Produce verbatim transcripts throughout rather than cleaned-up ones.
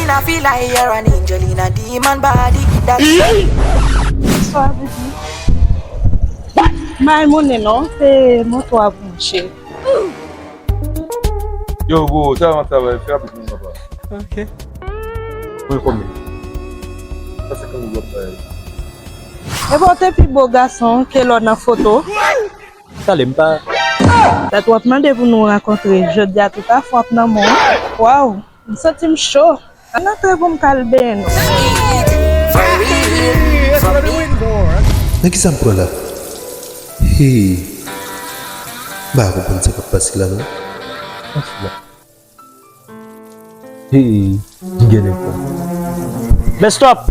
That feel like you're an angel in a demon body. That Bonswa, bebe. May monnen non, se moto a branche. Yo, bro, sa va travay, fè rapid, mon papa. Ok. Mwen konbyen? Sa se konbyen w ap travay? Epa w te pi bo gason ke lè w nan foto. Talè m pa. Dat w ap mande pou nou rankontre, jodi a tout a fwap nan men w. Waw, m santi m cho. Ann antre pou m ka al benyen nou. Nan kisa m pran la? Hey! M pa konprann sa k ap pase la non. Hey, m gen nenpòt. Men stop!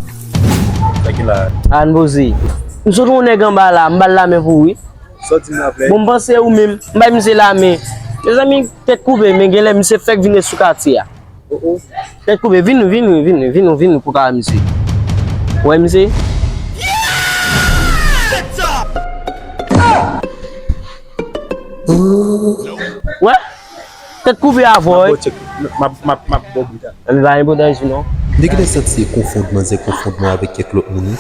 Sa ki la? Ann poze. M sot yon nèg anba la, m ba l lamen pou ou wi. Sòti nan plè. Bon, m panse ou menm, m bay misye lamen. Mezanmi, tèt koupe, men genlè misye fèk vin sou katye a. Oh, oh. Tèt koupe, vin, vin, vin, vin, vin, vin pou ka misye. Ou wè misye? Wè? Tèt koupe avè w. M ap, m ap, m ap ba w bout a. Ann pa enpòtan isi non. M te gentan santi se konfondman, se konfondman avèk kèk lòt moun wi.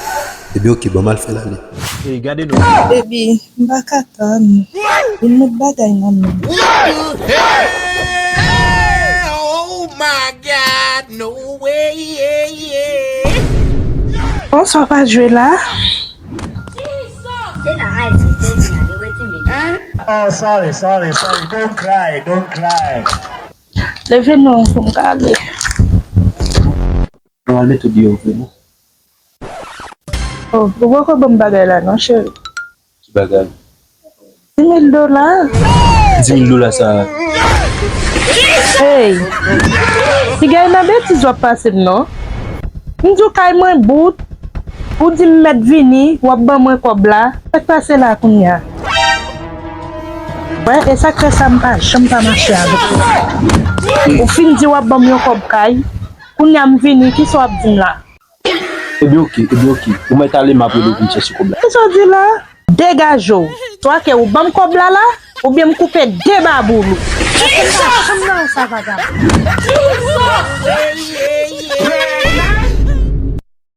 Ebyen oke, ban m al fè l ale. Ey, gade non. Baby, m pa ka tann. Vin met bagay nan men. Oh my God, no way. Bonswa, pa jwe la. Se nan Ayiti, se vin ale wete men. Oh, sorry, sorry, sorry. Don't cry, don't cry. Leve non pou m ka ale. Mwen al mete w deyò vre non. Oh, ou poko ban m bagay la non, cheri. Ki bagay? Dis mil dola. Dis mil dola sa. Hey! Piga nan betiz w ap pase m non. M di w kay mwen bout. Ou di m mèt vini, w ap ban mwen kòb la. Sa k pase la kounye a? Wè, e sa k fè sa m pa janm pa mache avèk ou. Ou fin di w ap ban m yon kòb kay. Kounye a m vini, kisa w ap di m la? Ebyen oke, ebyen oke. Ou mèt ale, m ap rele w vin chèche kòb la. Kisa w di la? Degaje w. Swa ke ou ban m kòb la la, oubyen m koupe de babou l ou. Paske m pa janm nan sa vagabon.